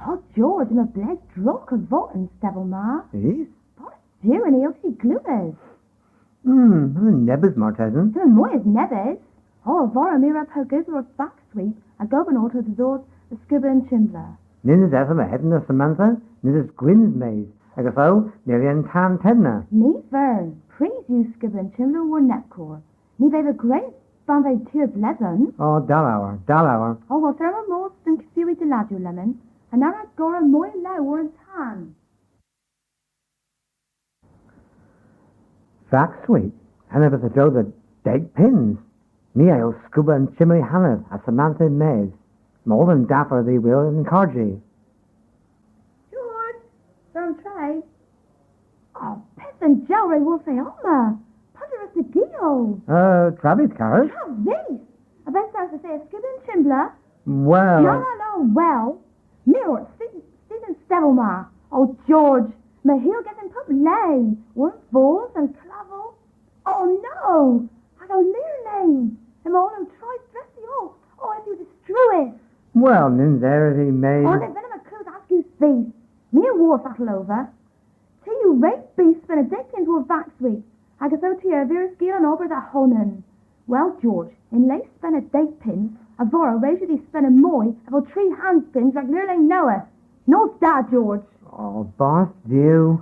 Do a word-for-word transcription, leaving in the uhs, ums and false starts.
O, George, yma bledh drog a vos y'n stevel ma. Yth? Bos yw, an eyl ty glewas? Hmm, nebes martesen. Yma moy es nebes. O, a-varr my a wra pellgewsel orth Back Sweep, ha gobenon orto dhe dhos dhe Scuba an Shimbler. Nyns esa mor hedna Samantha, nyns esa gwyns mes, hag ytho, ny wrug ev tan tenna. Ny vern, prys yw Scuba an Shimbler war nepkor. Ny veu gwrys pan veu tir bledhen. O, da lowr, da lowr. O, wel, yth esa mos dhe'n kefewy delajow lemmyn, ha na wra gorra moy lew war an tan. Back Sweep, henna bys a-dro dhe deg peuns. My a yll Scuba an Shimbler hanaf ha Samantha mes. Yma oll an daffar dh'y wul y'n karrji. George, yth esa an tre. O, pyth an jowr re wodhya omma? Pandr'a wrug ta gul? Uh, tra vyth, karow. Tra vyth? A-berth dhe Scuba an Shimbler? Wel, na, na, na, wel. My a wor studh, studh y'n stevel ma. O, George, yma hylgys yn pub le. War an fordh, y'n klevel. O, no! Hag ow lernewgh! Yma oll ow troyes dres oll. O, ev yw distruys. Wel, nyns esa, mes... O, ny vynn'ta kudhel askus vyth. My a wor fatel ov. Ty yw re bys spena deg peuns war Back Sweep, hag ytho ty a erviras gul an ober dha honan. Wel, George, yn le spena deg peuns, a-varr res yw dhis spena moy, avel tri hans peuns rag leurlen nowydh. Nos da, George. O, bos dhe Dhuw.